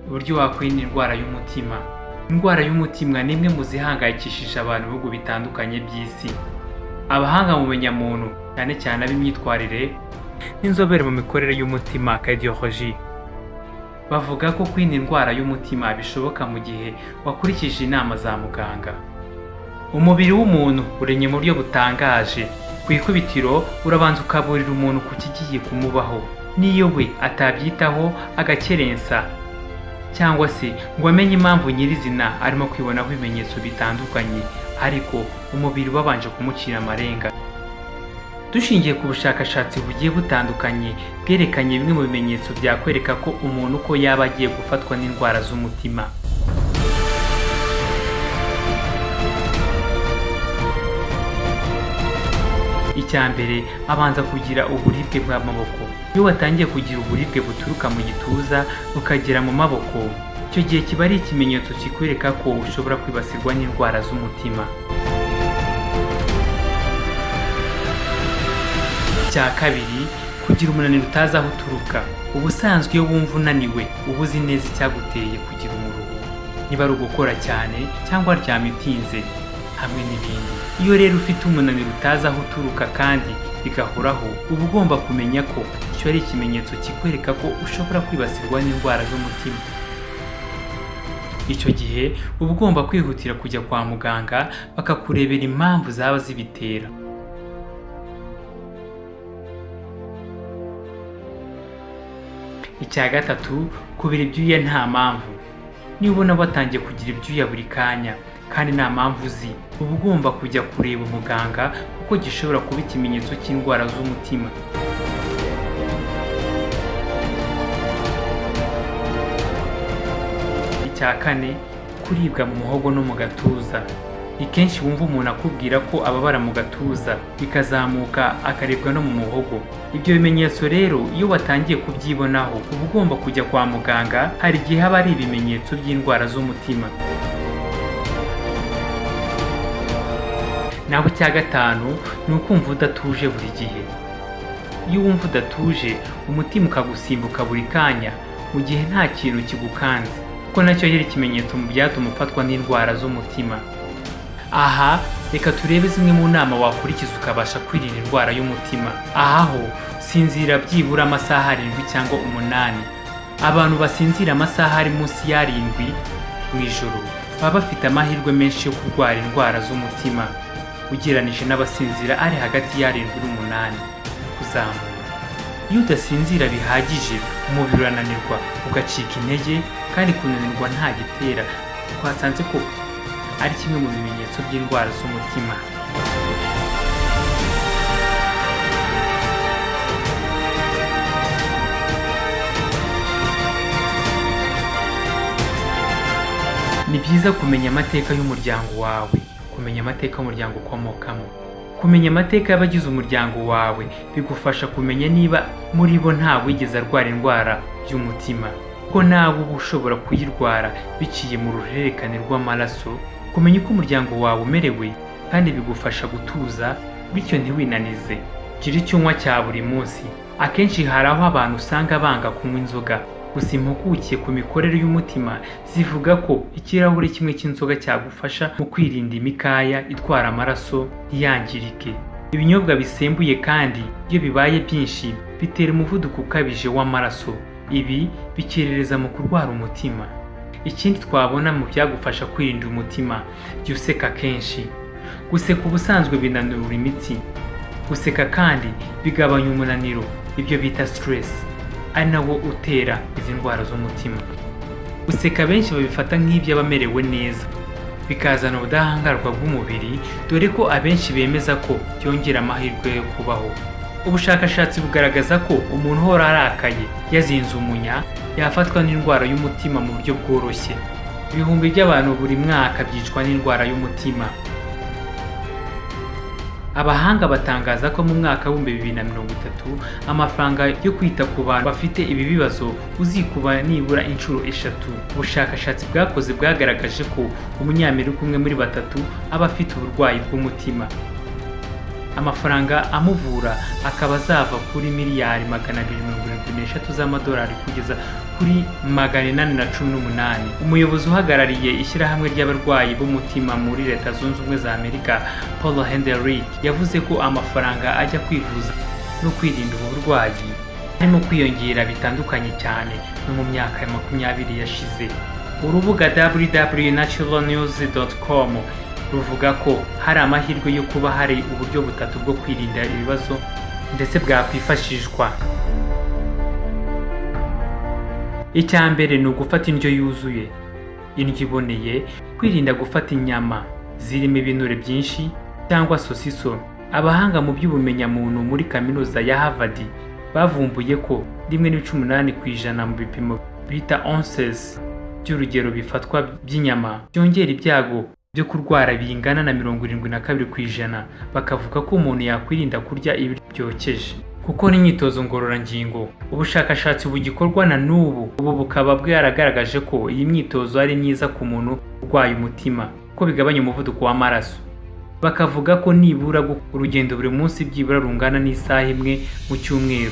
Uburyo wakwirinda indwara y'umutima. Indwara y'umutima ni imwe mu zihangayikishije abantu mu bihugu bitandukanye by'isi. Abahanga mu bumenyamuntu, cyane cyane ab'imyitwarire n'inzobere mu mikorere y'umutima, cardiology, bavuga ko kwirinda indwara y'umutima bishoboka mu gihe wakurikije inama za muganga. Umubiri w'umuntu uremye mu buryo butangaje. Ku ikubitiro urabanza ukaburira umuntu ku kigiye kumubaho, n'iyo we atabyitaho agakerensa cyangwa se ngo amenye impamvu nyirizina arimo kwibonaho ibimenyetso bitandukanye, ariko umubiri wabanje kumucira amarenga. Dushingiye ku bushakashatsi bugiye butandukanye bwerekanye bimwe mu bimenyetso byakwereka ko umuntu ko yaba agiye gufatwa n'indwara z'umutima. Icya mbere, abanza kugira uburibwe bw'amaboko. Iyo watangiye kugira uburibwe buturuka mu gituza bukagera mu maboko, icyo gihe kiba ari ikimenyetso kikwereka ko ushobora kwibasirwa n'indwara z'umutima. Icya kabiri, kugira umunaniro utazi aho uturuka. Ubusanzwe iyo wumva unaniwe uba uzi neza icyaguteye kugira umuruho, niba ari ugukora cyane cyangwa waryamye utinze hamwe n'ibindi. Iyo rero ufite umunaniro utazi aho uturuka kandi bigahoraho, uba ugomba kumenya ko icyo ari ikimenyetso kikwereka ko ushobora kwibasirwa n'indwara z'umutima. Icyo gihe uba ugomba kwihutira kujya kwa muganga bakakurebera impamvu zaba zibitera. Icya gatatu, kubira ibyuya nta mpamvu. Niba ubona watangiye kugira ibyuya buri kanya kandi nta mpamvu uzi, uba ugomba kujya kureba umuganga kuko gishobora kuba ikimenyetso cy'indwara z'umutima. Icya kane, kuribwa mu muhogo no mu gatuza. Ni kenshi wumva umuntu akubwira ko ababara mu gatuza bikazamuka akaribwa no mu muhogo. Ibyo bimenyetso rero iyo watangiye kubyibonaho uba ugomba kujya kwa muganga, hari igihe haba ari ibimenyetso by'indwara z'umutima. Naho icya gatanu ni ukumva udatuje buri gihe. Iyo wumva udatuje, umutima ukagusimbuka buri kanya mu gihe nta kintu kigukanze, kuko nacyo yari ikimenyetso mu byatuma ufatwa n'indwara z'umutima. Aha reka turebe zimwe mu nama wakurikiza ukabasha kwirinda indwara y'umutima. Aha ho sinzira byibura amasaha 7 cyangwa 8. Abantu basinzira amasaha ari munsi ya 7 mu ijoro baba bafite amahirwe menshi yo kurwara indwara z'umutima ugereranije n'abasinzira ari hagati ya 7 n'umunani kuzamura. Iyo udasinzira bihagije umubiri urananirwa ugacika intege, kandi kunanirwa nta gitera twasanze ko ari kimwe mu bimenyetso by'indwara z'umutima. Ni byiza kumenya amateka y'umuryango wawe, kumenya amateka y'umuryango ukomokamo. Kumenya amateka y'abagize umuryango wawe bigufasha kumenya niba muri bo nta wigeze arwara indwara y'umutima, ko nawe uba ushobora kuyirwara biciye mu ruhererekane rw'amaraso. Kumenya uko umuryango wawe umerewe kandi bigufasha gutuza, bityo ntiwinanize. Gira icyo unywa cya buri munsi. Akenshi hari aho abantu usanga banga kunywa inzoga, gusa impuguke ku mikorere y'umutima zivuga ko ikirahure kimwe cy'inzoga cyagufasha mu kwirinda imikaya itwara amaraso ntiyangirike. Ibinyobwa bisembuye kandi iyo bibaye byinshi bitera umuvuduko ukabije w'amaraso, ibi bikerereza mu kurwara umutima. Ikindi twabona mu byagufasha kwirinda umutima, jya useka kenshi. Guseka ubusanzwe binanura imitsi. Guseka kandi bigabanya umunaniro, ibyo bita stress, ari nawo utera izi ndwara z'umutima. Guseka benshi babifata nk'iby'abamerewe neza, bikazana ubudahangarwa bw'umubiri, dore ko abenshi bemeza ko byongera amahirwe yo kubaho. Ubushakashatsi bugaragaza ko umuntu uhora arakaye yazinze umunya yafatwa n'indwara y'umutima mu buryo bworoshye. Ibihumbi by'abantu buri mwaka byicwa n'indwara y'umutima. Abahanga batangaza ko mu mwaka wa 2030 amafaranga yo kwita ku bantu bafite ibi bibazo uzikuba nibura inshuro 3. Ubushakashatsi bwakoze bwagaragaje ko umunyamerika umwe muri 3 aba afite uburwayi bw'umutima. Amafaranga amuvura akaba azava kuri miliyari 273 z'amadolari kugeza kuri 818. Umuyobozi uhagarariye ishyirahamwe ry'abarwayi b'umutima muri Leta Zunze Ubumwe za Amerika, Paul Hendrick, yavuze ko amafaranga ajya kwivuza no kwirinda ubu burwayi arimo kwiyongera bitandukanye cyane no mu myaka ya 20 yashize. Urubuga www.naturalnews.com ruvuga ko hari amahirwe yo kuba hari uburyo butatu bwo kwirinda ibibazo ndetse bwakwifashishwa. Icya mbere ni ugufata indyo yuzuye, indyo iboneye, kwirinda gufata inyama zirimo ibinure byinshi cyangwa sosiso. Abahanga mu by'ubumenyamuntu muri kaminuza ya Harvard bavumbuye ko 1.8% mu bipimo bita ounces by'urugero bifatwa by'inyama byongera ibyago byo kurwara bingana na 72%. Bakavuga ko umuntu yakwirinda kurya ibiryo byokeje, gukora imyitozo ngororangingo. Ubushakashatsi bugikorwa na n'ubu, ubu bukaba bwaragaragaje ko iyi myitozo ari myiza ku muntu urwaye umutima, ko bigabanya umuvuduko w'amaraso. Bakavuga ko nibura urugendo buri munsi byibura rungana n'isaha imwe mu cyumweru.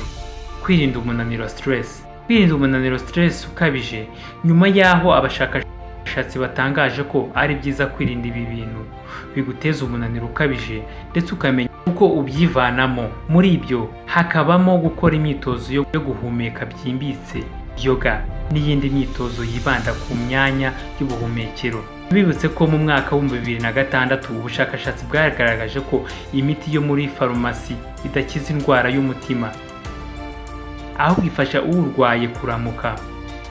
Kwirinda umunaniro, stress. Kwirinda umunaniro, stress ukabije. Nyuma y'aho abashakashatsi batangaje ko ari byiza kwirinda ibi bintu biguteza umunaniro ukabije ndetse ukamenya uko ubyivanamo, muri ibyo hakabamo gukora imyitozo yo guhumeka byimbitse, yoga n'iyindi myitozo yibanda ku myanya y'ubuhumekero. Bibutse ko mu mwaka wa 2006 ubushakashatsi bwagaragaje ko imiti yo muri farumasi idakiza indwara y'umutima, ahubwo ifasha uwurwaye kuramuka.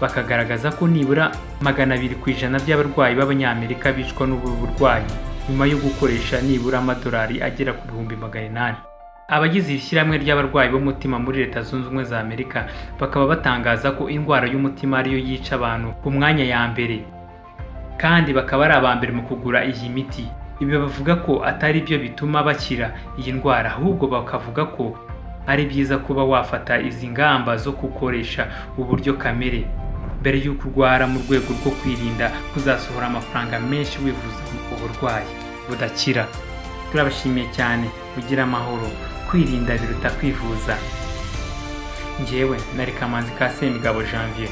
Bakagaragaza ko nibura 200% by'abarwayi b'Abanyamerika bicwa n'ubu burwayi nyuma yo gukoresha nibura amadolari agera ku 800,000. Abagize iri shyirahamwe ry'abarwayi b'umutima muri Leta Zunze Ubumwe za Amerika bakaba batangaza ko indwara y'umutima ariyo yica abantu ku mwanya ya mbere, kandi bakaba ari aba mbere mu kugura iyi miti. Ibi bavuga ko atari byo bituma bakira iyi ndwara, ahubwo bakavuga ko ari byiza kuba wafata izi ngamba zo gukoresha uburyo kamere mbere y'uko urwara, mu rwego rwo kwirinda kuzasohora amafaranga menshi wivuza uburwayi budakira. Turabashimiye cyane, ugira amahoro. Kwirinda biruta kwivuza. Njyewe nari Kamanzi ka Semigabo Janvier.